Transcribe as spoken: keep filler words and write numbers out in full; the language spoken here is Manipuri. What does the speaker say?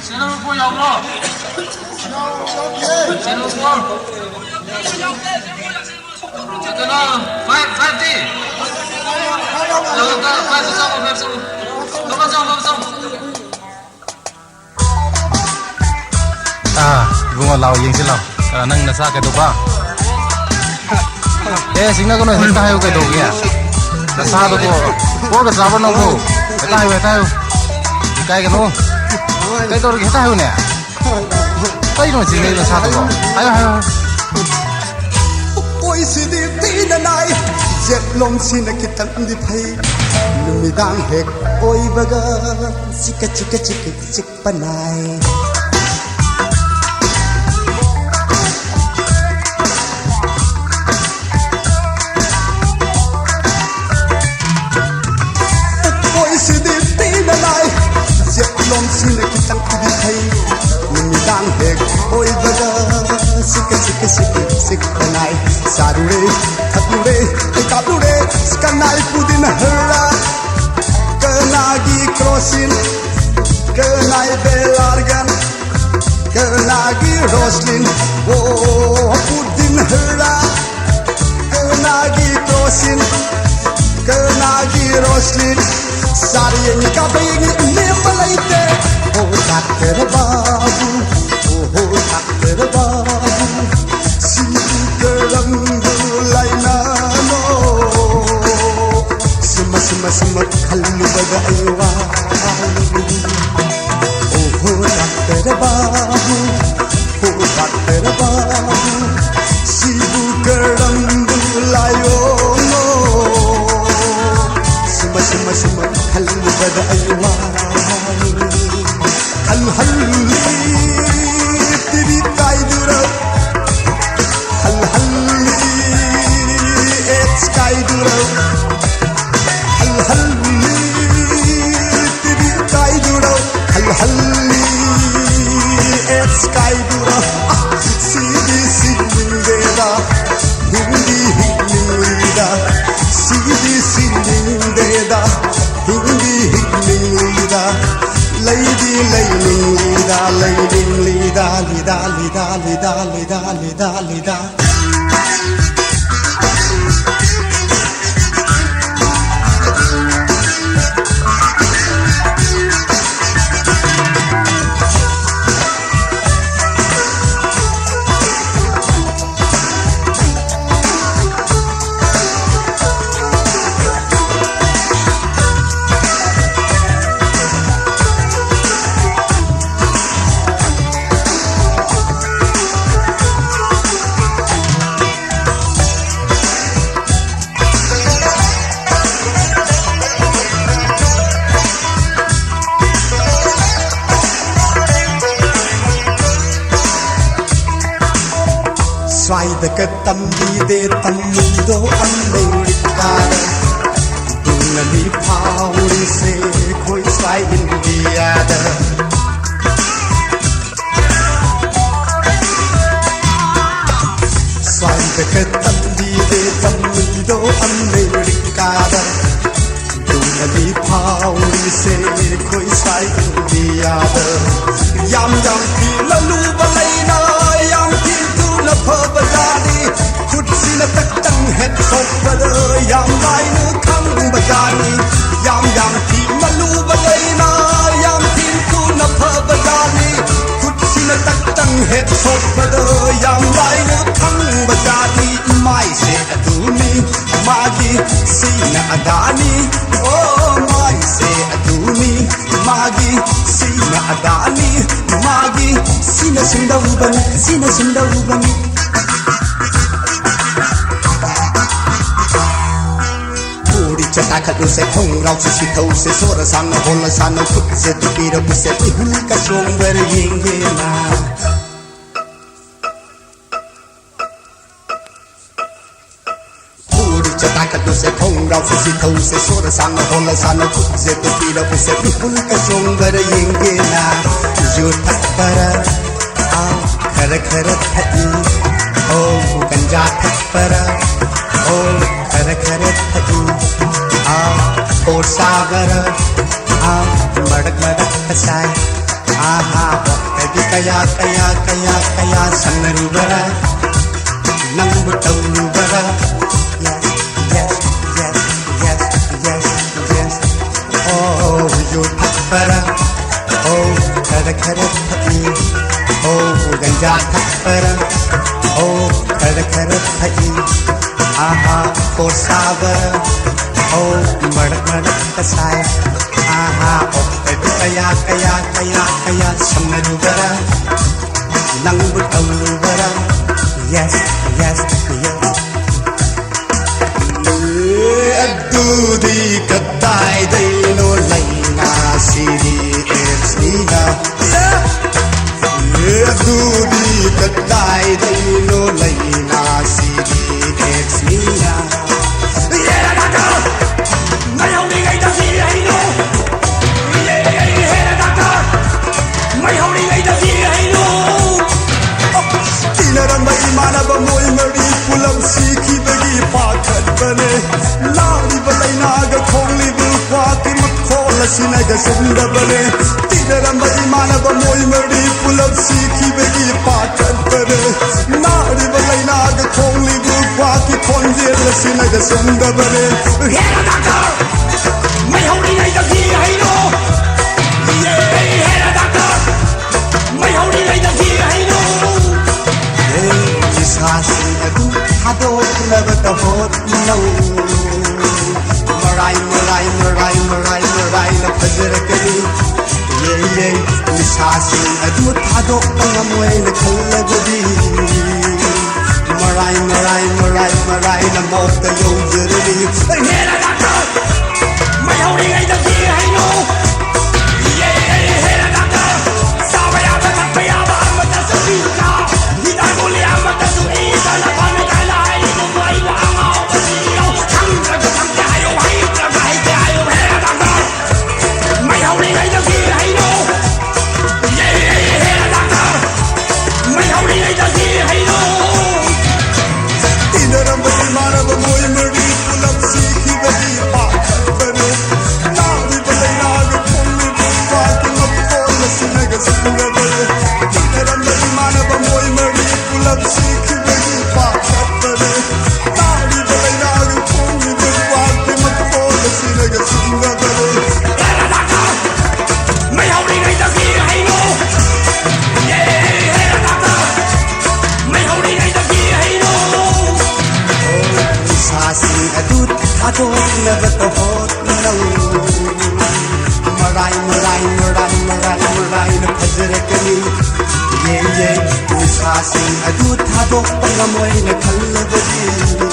ꯆꯦꯅꯦꯜ ꯐꯣꯔ ꯌꯥꯎꯕ꯭ꯔꯣ? Channel four. ꯀꯩꯅꯣ, ꯐꯥꯏꯚ, ꯐꯥꯏꯚꯇꯤ? ꯐꯥꯏꯚꯇ ꯆꯪꯉꯣ, ꯐꯥꯏꯚ ꯆꯪꯉꯣ꯫ ꯐꯥꯏꯚ ꯆꯪꯉꯣ, ꯐꯥꯏꯚ ꯆꯪꯉꯣ꯫ ꯑꯥ, ꯏꯕꯨꯡꯉꯣ, ꯂꯥꯎ, ꯌꯦꯡꯁꯤ ꯂꯥꯎ꯫ ꯑꯥ, ꯅꯪ ꯅꯁꯥ ꯀꯩꯗꯧꯕ? ꯑꯦ, ꯆꯤꯡꯅꯒꯅꯨ, ꯍꯦꯛꯇ ꯍꯥꯏꯌꯨ, ꯀꯩꯗꯧꯒꯦ? ꯅꯁꯥꯗꯨꯕꯨ ꯄꯣꯔꯒ ꯆꯥꯕ꯭ꯔꯣ ꯅꯪꯕꯨ? ꯍꯦꯛꯇ ꯍꯥꯏꯌꯨ, ꯍꯦꯛꯇ ꯍꯥꯏꯌꯨ꯫ ꯏꯀꯥꯏꯒꯅꯨ꯫ ꯀꯩꯗꯧꯔꯒꯦ? ꯍꯦꯛꯇ ꯍꯥꯏꯌꯨꯅꯦ꯫ ꯀꯩꯅꯣ ꯆꯤꯡꯅꯩ ꯅꯁꯥꯗꯨꯕꯣ? ꯍꯥꯏꯌꯨ, ꯍꯥꯏꯌꯨ, ꯍꯥꯏꯌꯨ꯫ ꯎꯀꯣꯏꯁꯤꯗꯤ ꯊꯤꯅ ꯅꯥꯏ, ꯌꯦꯠꯂꯣꯝꯁꯤꯅ ꯈꯤꯇꯪꯗꯤ ꯐꯩ꯫ ꯅꯨꯃꯤꯗꯥꯡ ꯍꯦꯛ ꯑꯣꯏꯕꯒ ꯆꯤꯛꯀ ꯆꯤꯛꯀ ꯆꯤꯛꯀ ꯆꯤꯛꯄ ꯅꯥꯏ꯫ ꯎꯀꯣꯏꯁꯤꯗꯤ ꯊꯤꯅ ꯅꯥꯏ, ꯌꯦꯠꯂꯣꯝꯁꯤꯅ ꯈꯤꯇꯪꯗꯤ ꯐꯩ꯫ ꯅꯨꯃꯤꯗꯥꯡ ꯍꯦꯛ ꯑꯣꯏꯕꯒ ꯁꯤꯛꯀ ꯁꯤꯛꯀ ꯁꯤꯛꯀ ꯁꯤꯛꯄ ꯅꯥꯏ꯫ ꯆꯥꯔꯨꯔꯦ, ꯊꯛꯂꯨꯔꯦ, ꯍꯩꯀꯥꯞꯂꯨꯔꯦ, ꯀꯅꯥꯏ ꯄꯨꯗꯤꯟ ꯍꯔꯥ, ꯀꯅꯥꯒꯤ ꯀ꯭ꯔꯣꯁꯤꯟ, ꯀꯅꯥꯏ ꯕꯦꯂꯥꯔꯒꯟ, ꯀꯅꯥꯒꯤ ꯔꯣꯁꯂꯤꯟ, ꯑꯣ ꯄꯨꯗꯤꯟ ꯍꯔꯥ, ꯀꯅꯥꯒꯤ ꯀ꯭ꯔꯣꯁꯤꯟ, ꯀꯅꯥꯒꯤ ꯔꯣꯁꯂꯤꯟ, ꯆꯥꯔ ꯌꯦꯡꯉꯤ ꯀꯥꯞꯄ ꯌꯦꯡꯉꯤ ꯂꯦꯞꯄ ꯂꯩꯇꯦ꯫ ꯑꯣ ꯗꯥꯛꯇꯔ ꯕꯥꯕꯨ, ꯑꯣ ꯍꯣ ꯗꯥꯛꯇꯔ ꯕꯥꯕꯨ, ꯁꯤꯕꯨ ꯀꯔꯝꯕ ꯂꯥꯏꯅꯥꯅꯣ? ꯁꯨꯝꯃ ꯁꯨꯝꯃ ꯁꯨꯝꯃ ꯈꯜꯂꯨꯕꯗ ꯑꯩ ꯋꯥꯏ꯫ ꯑꯣ ꯍꯣ ꯗꯥꯛꯇꯔ ꯕꯥꯕꯨ, ꯑꯣ ꯗꯥꯛꯇꯔ ꯕꯥꯕꯨ, ꯁꯤꯕꯨ ꯀꯔꯝꯕ ꯂꯥꯏꯑꯣꯡꯅꯣ? ꯁꯨꯝꯃ ꯁꯨꯝꯃ ꯁꯨꯝꯃ ꯈꯜꯂꯨꯕꯗ ꯑꯩ ꯋꯥꯏ꯫ ꯍꯜ ꯍꯜ ꯇꯤꯚꯤ ꯀꯥꯏꯗꯨꯔ, ꯍꯜ ꯍꯜ ꯑꯦꯠꯁ ꯀꯥꯏꯗꯨꯔ, ꯍꯜ ꯍꯜ ꯇꯤꯚꯤ ꯀꯥꯏꯗꯨꯔ, ꯍꯜ ꯍꯜ ꯑꯦꯠꯁ ꯀꯥꯏꯗꯨꯔ, ꯁꯤꯗꯤ ꯁꯤꯅꯤꯡꯗꯦꯗ, ꯍꯤꯡꯗꯤ ꯍꯤꯡꯅꯤꯡꯂꯤꯗ, ꯁꯤ ꯂꯩꯗꯤ ꯂꯩꯅꯤꯡꯂꯤꯗ, ꯂꯩꯅꯤꯡꯂꯤꯗ, ꯂꯤꯗ, ꯂꯤꯗ, ꯂꯤꯗ, ꯂꯤꯗ, ꯂꯤꯗ, ꯂꯤꯗ꯫ ꯁ꯭ꯋꯥꯏꯗꯒ ꯇꯝꯕꯤꯗꯦ ꯇꯝꯃꯤꯗꯣ ꯑꯃꯦꯔꯤꯀꯥꯗ꯫ ꯑꯗꯨꯅꯅꯤ ꯐꯥꯎꯔꯤꯁꯦ ꯑꯩꯈꯣꯏ ꯁ꯭ꯋꯥꯏ ꯏꯟꯗꯤꯌꯥꯗ꯫ ꯁ꯭ꯋꯥꯏꯗꯒ ꯇꯝꯕꯤꯗꯦ ꯇꯝꯃꯤꯗꯣ ꯑꯃꯦꯔꯤꯀꯥꯗ꯫ ꯑꯗꯨꯅꯅꯤ ꯐꯥꯎꯔꯤꯁꯦ ꯑꯩꯈꯣꯏ ꯁ꯭ꯋꯥꯏ ꯏꯟꯗꯤꯌꯥꯗ꯫ ꯌꯥꯝ ꯌꯥꯝ ꯊꯤꯅ ꯂꯨꯕ ꯂꯩꯅꯥ, ꯌꯥꯝ ꯊꯤ ꯊꯨꯅ ꯐꯕ ꯖꯥꯠꯅꯤ꯫ ꯈꯨꯠꯁꯤꯅ ꯇꯛꯇꯪ ꯍꯦꯛ ꯁꯣꯛꯄꯗ ꯌꯥꯝ ꯂꯥꯏꯅ ꯈꯪꯕ ꯖꯥꯠꯅꯤ꯫ ꯌꯥꯝ ꯌꯥꯝ ꯊꯤꯅ ꯂꯨꯕ ꯂꯩꯅꯥ, ꯌꯥꯝ ꯊꯤ ꯊꯨꯅ ꯐꯕ ꯖꯥꯠꯅꯤ꯫ ꯈꯨꯠꯁꯤꯅ ꯇꯛꯇꯪ ꯍꯦꯛ ꯁꯣꯛꯄꯗ ꯌꯥꯝ ꯂꯥꯏꯅ ꯈꯪꯕ ꯖꯥꯠꯅꯤ꯫ ꯃꯥꯏꯁꯦ ꯑꯗꯨꯅꯤ ꯃꯥꯒꯤ, ꯁꯤꯅ ꯑꯗꯥꯅꯤ꯫ ꯑꯣ, ꯃꯥꯏꯁꯦ ꯑꯗꯨꯅꯤ ꯃꯥꯒꯤ, ꯁꯤꯅ ꯑꯗꯥꯅꯤ ꯃꯥꯒꯤ꯫ ꯁꯤꯅ ꯁꯨꯝꯗꯧꯕꯅꯤ, ꯁꯤꯅ ꯁꯨꯝꯗꯧꯕꯅꯤ꯫ ꯄꯨꯔꯤ ꯆꯇꯥ ꯈꯠꯂꯨꯁꯦ, ꯈꯣꯡꯒ꯭ꯔꯥꯎꯁꯦ ꯁꯤꯊꯧꯁꯦ, ꯁꯣꯔ ꯁꯥꯡꯅ ꯍꯣꯜꯂ ꯁꯥꯟꯅꯧ, ꯈꯨꯠꯁꯦ ꯇꯨꯄꯤꯔꯕꯨꯁꯦ, ꯏꯍꯨꯜ ꯀꯆꯣꯡꯕꯔ ꯌꯦꯡꯒꯦꯅ꯫ ꯄꯨꯔꯤ ꯆꯇꯥ ꯈꯠꯂꯨꯁꯦ, ꯈꯣꯡꯒ꯭ꯔꯥꯎꯁꯦ ꯁꯤꯊꯧꯁꯦ, ꯁꯣꯔ ꯁꯥꯡꯅ ꯍꯣꯜꯂ ꯁꯥꯟꯅꯧ, ꯈꯨꯠꯁꯦ ꯇꯨꯄꯤꯔꯕꯨꯁꯦ, ꯏꯍꯨꯜ ꯀꯆꯣꯡꯕꯔ ꯌꯦꯡꯒꯦꯅ꯫ ꯌꯨ ꯊꯛꯄꯔ, ꯑꯥꯎ, ꯈꯔ ꯈꯔ ꯊꯛꯏ꯫ ꯑꯣ, ꯒꯟꯖꯥ ꯊꯛꯄꯔ, ꯑꯣ, ꯈꯔ ꯈꯔ ꯊꯛꯏ꯫ ꯑꯥꯎ, ꯑꯣ, ꯆꯥꯕꯔ, ꯑꯥꯎ, ꯃꯔꯛ ꯃꯔꯛꯇ ꯁꯥꯏ꯫ ꯑꯥꯍꯥ, ꯋꯥꯈꯜꯗꯤ ꯀꯌꯥ ꯀꯌꯥ ꯀꯌꯥ ꯀꯌꯥ ꯁꯝꯅꯔꯨꯕꯔꯥ, ꯅꯪꯕꯨ ꯇꯧꯔꯨꯕꯔꯥ? Yes, yes, yes, yes, yes, yes. ꯑꯣ, ꯌꯨ ꯊꯛꯄꯔꯥ? ꯑꯣ, ꯈꯔ ꯈꯔ ꯊꯛꯏ꯫ ꯑꯣ, ꯒꯟꯖꯥ ꯊꯛꯄꯔꯥ? ꯑꯣ, ꯈꯔ ꯈꯔ ꯊꯛꯏ꯫ ꯑꯥꯍꯥ, ꯀꯣꯔꯁꯥꯕꯔꯥ? ꯑꯣ, ꯃꯔꯛ ꯃꯔꯛꯇ ꯁꯥꯏ꯫ ꯑꯥꯍꯥ, ꯑꯣ, ꯀꯌꯥ ꯀꯌꯥ ꯀꯌꯥ ꯀꯌꯥ ꯁꯝꯅꯔꯨꯕꯔꯥ, ꯅꯪꯕꯨ ꯇꯧꯔꯨꯕꯔꯥ? Yes, yes, yes. ꯑꯦ, ꯑꯗꯨꯗꯤ ꯀꯗꯥꯏꯗꯩꯅꯣ ꯂꯩꯅꯥꯁꯤꯗꯤ? ꯑꯦꯠꯁꯅꯤꯅ꯫ ꯑꯦ, ꯑꯗꯨꯗꯤ ꯀꯗꯥꯏꯗꯩꯅꯣ ꯂꯩꯅꯥꯁꯤꯗꯤ? ꯑꯦꯠꯁꯅꯤꯅ꯫ ꯌꯦꯔ ꯗꯥꯛꯇꯔ, ꯃꯩ ꯍꯧꯔꯤꯉꯩꯗ ꯁꯤ ꯍꯩꯅꯨ꯫ ꯌꯦ, ꯌꯦ, ꯌꯦꯔ ꯗꯥꯛꯇꯔ, ꯃꯩ ꯍꯧꯔꯤꯉꯩꯗ ꯁꯤ ꯍꯩꯅꯨ꯫ ꯇꯤꯟꯅꯔꯝꯕ ꯏꯃꯥꯟꯅꯕ ꯃꯣꯏ ꯃꯔꯤ ꯄꯨꯂꯞ ꯁꯤꯈꯤꯕꯒꯤ ꯄꯥꯈꯠꯄꯅꯦ꯫ ꯂꯥꯛꯂꯤꯕ ꯂꯥꯏꯅꯥꯒ ꯈꯣꯡꯂꯤꯕ ꯀ꯭ꯋꯥꯛꯀꯤ ꯃꯈꯣꯜ ꯑꯁꯤꯅꯒ ꯆꯨꯝꯗꯕꯅꯦ꯫ ꯇꯤꯟꯅꯔꯝꯕ ꯏꯃꯥꯟꯅꯕ ꯃꯣꯏ ꯃꯔꯤ ꯄꯨꯂꯞ ꯁꯤꯈꯤꯕꯒꯤ ꯄꯥꯈꯠꯄꯅꯦ꯫ ꯅꯥꯔꯤꯕ ꯂꯥꯏꯅꯥꯒ ꯈꯣꯡꯂꯤꯕ ꯀ꯭ꯋꯥꯛꯀꯤ ꯈꯣꯟꯖꯦꯜ ꯑꯁꯤꯅꯒ ꯆꯨꯝꯗꯕꯅꯦ꯫ ꯍꯦꯔꯥ ꯗꯥꯛꯇꯔ, ꯃꯩ ꯍꯧꯔꯤꯉꯩꯗ ꯁꯤ ꯍꯩꯅꯨ꯫ ꯌꯦ, ꯍꯦꯔꯥ ꯗꯥꯛꯇꯔ, ꯃꯩ ꯍꯧꯔꯤꯉꯩꯗ ꯁꯤ ꯍꯩꯅꯨ꯫ ꯍꯦ, ꯅꯤꯁꯥꯁꯤꯡ ꯑꯗꯨ ꯊꯥꯗꯣꯛꯅꯕꯇ ꯍꯣꯠꯅꯧ꯫ ꯃꯔꯥꯏ, ꯃꯔꯥꯏ, ꯃꯔꯥꯏ, ꯃꯔꯥꯏ, ꯃꯔꯥꯏꯅ ꯐꯖꯔꯛꯀꯅꯤ꯫ ꯌꯦ, ꯌꯦ, ꯅꯤꯁꯥꯁꯤꯡ ꯑꯗꯨ ꯊꯥꯗꯣꯛꯄ ꯉꯝꯃꯣꯏꯅ ꯈꯜꯂꯕꯗꯤ, ꯃꯔꯥꯏ, ꯃꯔꯥꯏ, ꯃꯔꯥꯏ, ꯃꯔꯥꯏꯅ ꯃꯣꯛꯇ ꯌꯧꯖꯔꯅꯤ꯫ ꯍꯦꯔꯥ ꯗꯥꯛꯇꯔ, ꯃꯩ ꯍꯧꯔꯤꯉꯩꯗ ꯁꯤ ꯍꯩꯅꯨ꯫ ꯌꯦ, ꯍꯦꯔꯥ ꯗꯥꯛꯇꯔ, ꯆꯥꯕ ꯌꯥꯕ ꯊꯛꯄ ꯌꯥꯕ ꯑꯃꯠꯇꯁꯨ ꯄꯤꯗꯅ, ꯍꯤꯗꯥꯛ ꯒꯨꯂꯤ ꯑꯃꯠꯇꯁꯨ ꯏꯗꯅ ꯐꯅ ꯀꯥꯏꯅ ꯍꯥꯏꯔꯤꯗꯨꯕꯨ ꯑꯩꯕꯨ ꯑꯉꯥꯎꯕ ꯁꯤꯔꯣ? ꯈꯪꯗ꯭ꯔꯒ ꯈꯪꯗꯦ ꯍꯥꯏꯌꯨ, ꯍꯩꯇ꯭ꯔꯒ ꯍꯩꯇꯦ ꯍꯥꯏꯌꯨ꯫ ꯍꯦꯔꯥ ꯗꯥꯛꯇꯔ, ꯃꯩ ꯍꯧꯔꯤꯉꯩꯗ ꯁꯤ ꯍꯩꯅꯨ꯫ ꯌꯦ, ꯌꯦ, ꯌꯦ, ꯍꯦꯔꯥ ꯗꯥꯛꯇꯔ, ꯃꯩ ꯍꯧꯔꯤꯉꯩꯗ ꯁꯤ ꯍꯩꯅꯨ꯫ ꯇꯤꯟꯅꯔꯝꯕ ꯏꯃꯥꯟꯅꯕ ꯃꯣꯏ ꯃꯔꯤ ꯄꯨꯂꯞ ꯁꯤꯈꯤꯕꯒꯤ ꯄꯥꯈꯠꯄꯅꯦ꯫ ꯅꯥꯔꯤꯕ ꯂꯥꯏꯅꯥꯒ ꯊꯣꯛꯅꯕꯇ ꯍꯣꯠꯅꯧ꯫ ꯃꯔꯥꯏ ꯃꯔꯥꯏ ꯃꯔꯥꯏ ꯃꯔꯥꯏ ꯃꯔꯥꯏꯅ ꯐꯖꯔꯛꯀꯅꯤ꯫ ꯌꯦ ꯌꯦ ꯅꯤꯁꯥꯁꯤꯡ ꯑꯗꯨ ꯊꯥꯗꯣꯛꯄ ꯉꯝꯃꯣꯏꯅ ꯈꯜꯂꯕꯗꯤ꯫